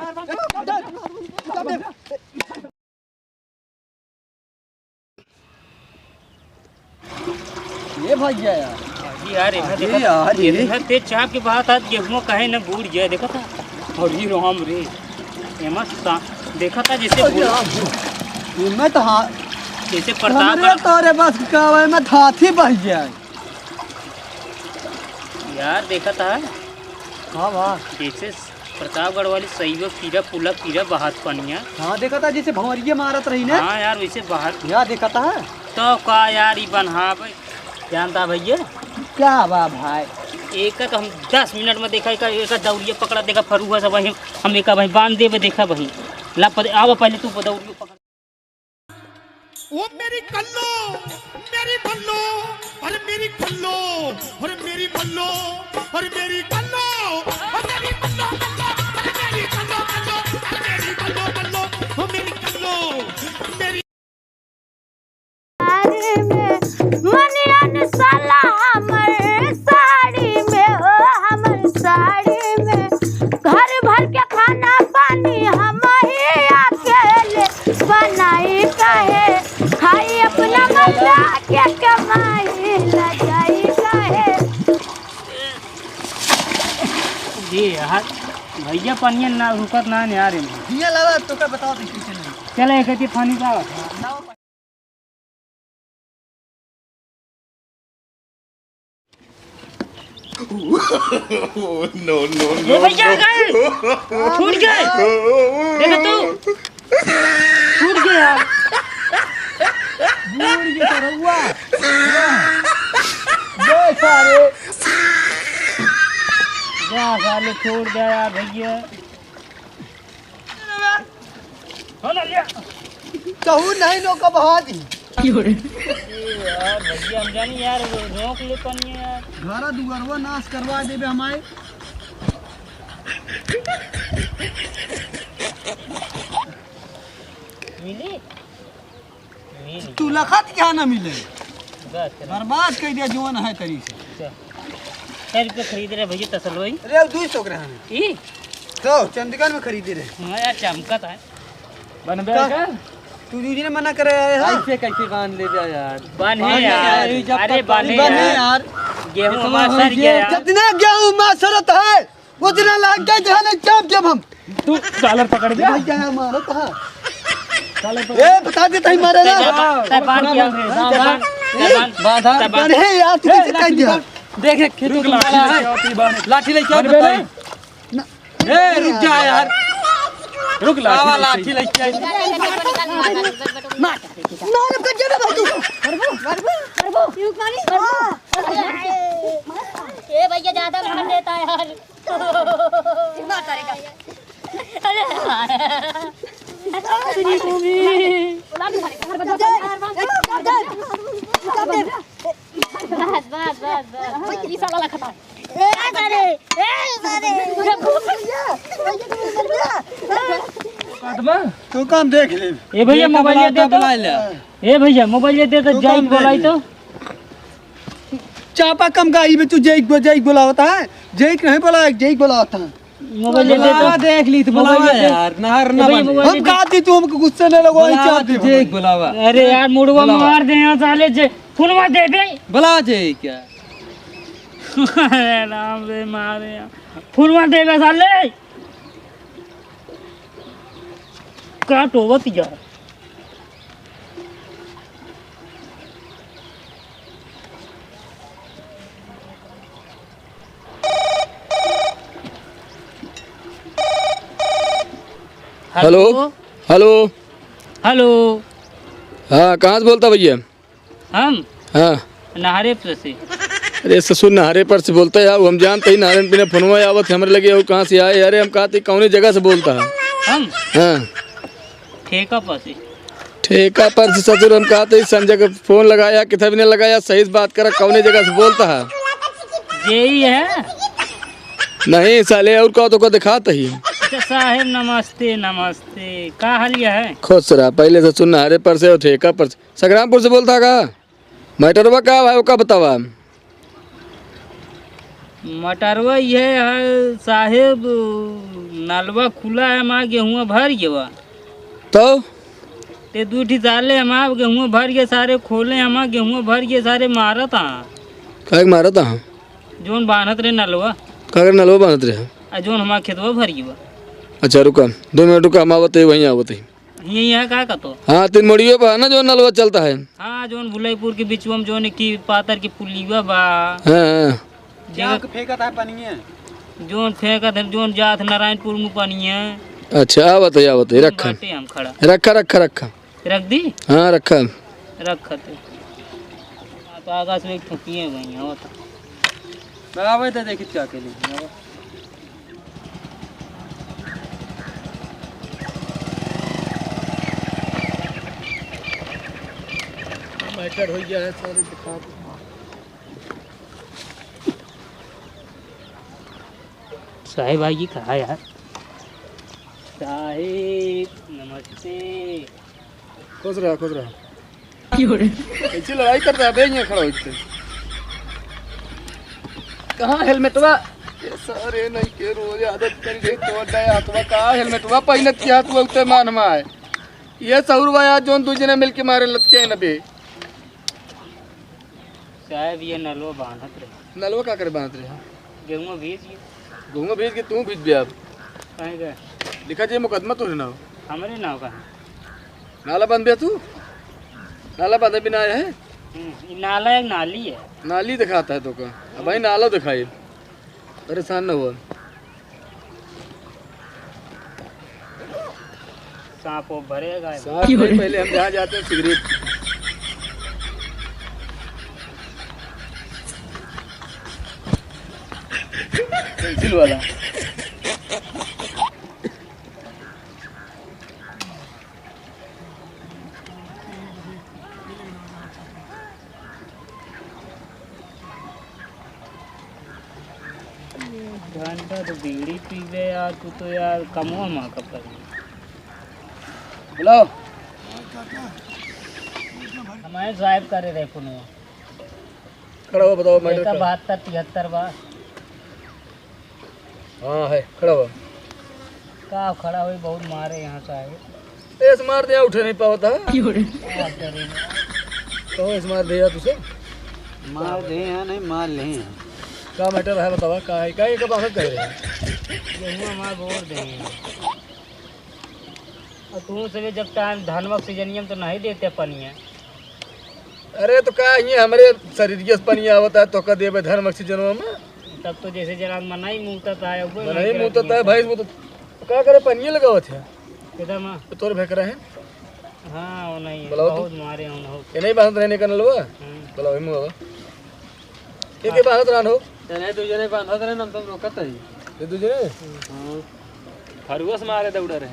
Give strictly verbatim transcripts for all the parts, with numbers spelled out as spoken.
ये भैया यार। अजी यार, एमे अरे देखा, यार, ये एमे तेज चाप के बहात हाथ गेहूं कहे न बूड़ जाए, देखा था। और ये राम रे, एमा सा-, देखा था जैसे अरे बूड़-, यार, ये मैं तो हाँ, जैसे प्रताप हमरे तोरे बस का है, मैं हाथी बह जाए। यार, देखा था। हाँ, वाह। जैसे प्रतापगढ़ वाली सही वो कीड़ा पुला कीड़ा बहात पनिया। हाँ, देखा था जैसे भंवरिया मारत रही ना। हाँ यार, वैसे बाहर। यार, देखा था। तो का यार, ई बन्हावे जानता भैया? का बा भाई? एक तो हम दस मिनट में देखा, एक, एक दौड़िया पकड़ा, देखा फरुआ सब वहीं, हम एक भाई बांध देबे, देखा वहीं। ला पद-, आवा पहले तू दौड़िया पकड़। ओ मेरी कल्लो, मेरी बल्लो, अरे मेरी कल्लो, अरे मेरी बल्लो, अरे मेरी बल्लो, अरे मेरी बल्लो, कल्लो, अरे मेरी कल्लो, कल्लो, अरे मेरी बल्लो, बल्लो, ओ मेरी कल्लो, मेरी साड़ी में, मनियन साला हमर साड़ी में, ओ हमर साड़ी में, घर भर के खाना पानी हम ही अकेले बनाई कहे, खाई अपना मर्दा के कमाई न जाई कहे। जी यार, भैया पनिया ना रुकत ना यार। हियाँ लावा, तोका बताओ तो कैसे नहीं। चले, एक अथी पानी का। No, no, ए no, भैया, no। गए। छूट गए। देखो तू। छूट गया। बूढ़ के तरहुआ। बे सारे। जा साले, छोड़ दे यार भैया। हो ना लिया। कहूँ नहीं लो का बहा दी। ए यार, भैया, हम जानी यार, रोक ले पनिया यार। घरा दुआरवा नाश करवा देबे हमारे। मिली? मिली। तू लखत क्या ना मिले? बस, चलो। बर्बाद कर दिया जवान है तरी से। चल। सौ रुपये खरीद रहे भैया तसलोई। अरे, अब दो सौ के रहने। ई? तो चंदगढ़ में खरीदे रहे। हाँ यार, चमकत है। बनबे का? कर। तू दूसरे मना करे आए है? ऐसे कैसे बांध ले जा यार? बांधे बांध यार। यार, ये जब अरे तक बांधे बांधे यार। यार। गेहूं इतना हमार हो सर गया गया। यार। जितना गेहूं हमार सरत है, उतना लाग गए जहाँ नहीं चाप जब हम। तू कॉलर पकड़ दे। भाई क्या है मारो कहाँ? कॉलर पकड़। ए, बता देता ही मारे ना। बांध, बांध, बांध, बांध, बांध। बांधा। बांध। अरे यार, तू कैसे काट दिया? देख, एक खेतों रुक, में लाठी मारा लेके है। आओ, तू बांध। लाठी लेके आओ, अरे बताओ। बेटा। ना। ए, रुक जा यार। रुक, लाठी आवा, लेके लाठी लेके आई। मार। मार, अब कट जाना भाई तू। मरबो, मरबो, मरबो। क्यों मारी? मरबो। ए भैया, ज्यादा मार देता है यार। मार करेगा। अरे। तेरी मम्मी। बस, बस, बस, बस, बस। ई साला लखता। ए, सारे, ए, सारे। तू काम देख ले। ए भैया, ये मोबाइल कमला दे तो। बुला ले। ए भैया, मोबाइल दे तो, तू जाई काम बोलाई देख ले। तो। चापा कम गाई में तू जैक बो-, जैक बोला होता है। जैक नहीं बोला, जैक बोला होता है। मोबाइल दे दे तो। बुलावा, देख ली तो मोबाइल बुलावा दे दे। यार, नहर ए ना भाई, बने। मोबाइल हम दे दे। कहा थी तू हमको गुस्से न लगो, बुलावा चाप तू दे जैक भाई। बुलावा। अरे यार, मुड़वा बुलावा। मार दे यहाँ साले जे। फोनवा दे बे। बुलावा जैक क्या? अरे राम रे मारे यार। फोनवा दे बे साले। काटो बतिया। हेलो। हेलो। हेलो। हेलो। हाँ, कहाँ से बोलता भैया? हम? हाँ। नहरे पर से। अरे ससुर, नहरे पर से बोलता है, हम जानते ही नहरे पर फोनवा आवत है हमरे लगे, और कहाँ से आए? अरे हम कहते कौने जगह से बोलता है? हम? हाँ। ठेका पर से। ठेका पर से ससुर, हम कहते ही संजय के फोन लगाया, किथे भी नहीं लगाया, सही से बात करा, कौने जगह से बोलता है? जेई है। नहीं साले, और का तो को दिखाता ही। अच्छा साहेब, नमस्ते, नमस्ते, का हाल है? खुश रहा, पहले से सुन, नहरे पर से और ठेका पर से। संग्रामपुर से बोलता का? मैटरवा का भाई, ओका बतावा। मटरवा ये है साहेब, नलवा खुला है, हमार गेहुआ भर गवा। तो? ते दू ठी साले हमार गेहुआ भर गए, सारे खोले हमार गेहुआ भर गए, सारे मारत हाँ। काहे के मारत हाँ? जोन बांधत रहे नलवा। का करे नलवा बांधत रहे? आ जोन हमार खेतवा भर गवा। अच्छा रुका, दो मिनट रुका, हम आवत है, वहीं आवत है। ये यहाँ का कतो? हाँ, तीन मोड़ियों पर है ना, जो नलवा चलता है। हाँ, जोन भुलाईपुर के बिचवा में जोन की पातर की पुलिया बा। हाँ, हाँ। क्या फेंकत है पनिया? जोन फेंकत है, जोन जात नारायणपुर में पनिया। अच्छा, आवत है, आवत है, रखा। बाटे हम खड़ा। रखा, रखा, रखा। रख दी? हाँ, रखा। रखत है। हाँ, तो आगा से एक ठोकिए भाई, आवत। मैं आवे तो देखी क्या के लिए। मैटर हो गया है सारे दिखा दो। साहेब आइए कहा यार। साहेब नमस्ते। खुश रहा, खुश रहा। कैसे लड़ाई करता है बे, यहाँ खड़ा होके? कहाँ हेलमेटवा? ये सारे नहीं के रोज आदत कर गई तो डे हाथवा का हेलमेटवा पहिनत के हाथवा उते मान मा है। ये सहुरवा यार जोन दू जने मिलके मारे लतके न बे। साहेब, ये नलवा बांधत रहे। नलवा का करे बांधत रहे? गेहुआ भीज गए। गेहुआ भीज के तू भीज बे अब। काहे का? लिखा जे मुकदमा तोरे नाव। हमरे नाव का है? नाला बांध बे तू। नाला बांधे बिना आए है? हम्म, ये नाला है, नाली है। नाली दिखाता है तो का? अब भाई नाला दिखाई। परेशान न हुआ। सांप वो भरेगा। सांप नहीं, पहले हम जहाँ जाते हैं सिगरेट। पेंसिल वाला। घंटा तो बीड़ी पीबे यार, तू तो यार कमवा मा का पड़ी। बोलो। हमारे साहब करे रहे फोनवा। खड़ा हो, बताओ, मैटर देखा का? बहत्तर तिहत्तर बा। हाँ, है, खड़ा हो। का खड़ा होई, बहुत मारे यहाँ से आए। ए, से मार दिया, उठे नहीं पावत है। का करे? तो इस मार दिया तुझे? मार दे यहाँ नहीं, मार ले यहाँ। का मैटर है, बतावा, का है, का ये कब आफत कर रहे हैं? गेहुआ हमार बोर दे हैं। और तू सभी जब टाइम धनवा सीजनिया में तो नहीं देते पनिया। अरे तो का ये हमरे शरीर के पनिया आवत है तो का देबे धनवा सीजनवा में? तब तो जैसे जरा मनाई मुतत है, अब मनाई मुतत है, भैंस मुतत। तो का करे पनिया लगावत है? किधर माँ? तो तोर भेकरा है? हाँ, वो नहीं है। बुलाओ तो। बहुत मारे हैं, बहुत। ये नहीं बांधत रहने का नलवा? हम्म। बुलाओ, हिम्मत बाबा। के के बांधत रहन हो? चले दू जने बांधत रहन, हम सब रोकत हई। ये दू जने? हाँ। फरुआ से मारे दौड़ा रहे।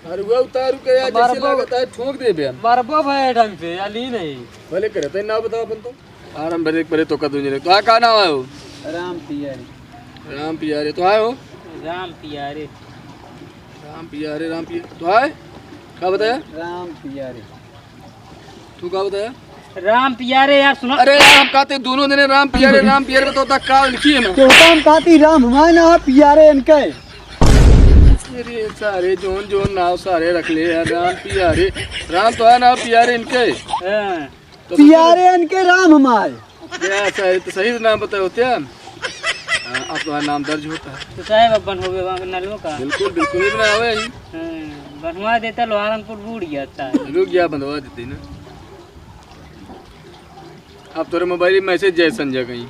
फरुआ उतारू के यार, जैसे मारबो। लागत है, ठोक देबे हम। मारबो भाई ढंग से, या ली नहीं। भले करे, तै नाव बताओ अपन तो। आराम भरे, भरे तो का दू जने। तो आ का नाव है वो? राम पियारे। राम पियारे। तो आए हो? राम पियारे। राम पियारे, राम पियारे। तो आए? का बताया? राम पियारे। तू का बताया? राम पियारे यार, सुनो। अरे यार, हम कहते दोनों जने राम पियारे, राम पियारे बताओ, ता का लिखी है ना? तो हम कहती राम हमारे ना पियारे इनके। अरे सारे जोन जोन नाव सारे रख ले यार, राम पियारे। राम तो है ना पियारे इनके। हाँ। तो पियारे इनके राम हमारे। या सारे तो सही नाम बताए होते हैं। हाँ, अब तुम्हारा नाम दर्ज होता है। तो साहब अब बनवावे वहाँ के नलवा का। बिल्कुल, बिल्कुल, ये बनावे ही। हाँ, बनवा देता, लोहारनपुर बूढ़ गया था। रुक गया, बनवा देते ना। अब तोरे मोबाइल में मैसेज जाए संजय कहीं।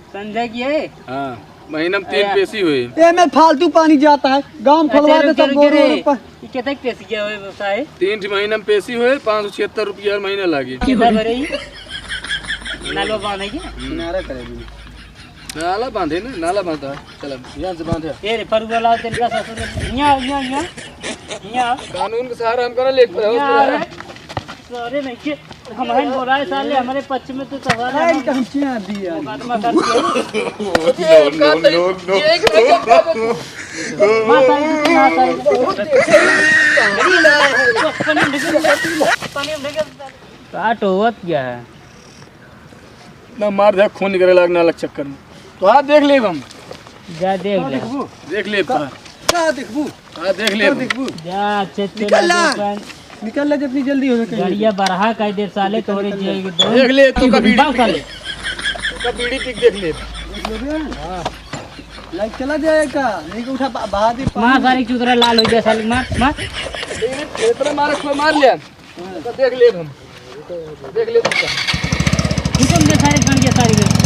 संजय की है? हाँ, महीना में तीन ए, पेशी हुए। ए में फालतू पानी जाता है, गाँव में अच्छा, खोलवा रुक दे जा, सब रुक जा गोरू रे। ओरू पर। ये कितना पेशी गया हुए व्यवसाय? तीन ठी महीना में पेशी हुए, पाँच सौ छिहत्तर रुपया हर महीना लागे। कितना भरे ही? नलवा बांधे के? हम्म। किनारा करे भी। नाला बांधे ना, नाला बांधा। चल, अब ध्यान से बांधे। ए रे, फरुआ लाओ, तेरे का ससुर। यहाँ, यहाँ, यहाँ। यहाँ। कानून के सहारा हम करा लेके पड़े, यहाँ आ रहे। सारे नहीं के, हम हैं बोला है साले, हमारे पक्ष में तो सवाल है। नहीं, हम क्या दिया? मुकदमा कर दिया। No, no, no, no। माँ साली, माँ साली। पानी में ढकेल, पानी में ढकेल। काट होवत क्या है? ना मार दे, खून निकले लाग, नाला के चक्कर में। तो हाँ, देख लेब हम। जा देख ले। देखबू? देख लेब का? तो। का देखबू? हाँ, देख लेब का हम। देखबू? जा, अच्छे अच्छे निकल ला। निकल ला, जितनी जल्दी हो सके। गाड़िया बरहा कह दे साले, निकल, तोरे निकल जे ला। एकदम। देख ले, तो का बीड़ी बाप साले। तो का बीड़ी पी के देख लेब। देख लेबे? हाँ। लाइट चला जाए का? नहीं तो उठा बहा दे। मार सारे चुदरा लाल हो जाए साले, मार, मार। नहीं, नहीं, इतना मारे, कोई मार लिया। तो देख लेब हम, देख लेब उसका। हुकुम दे सारे बन गया सारे में।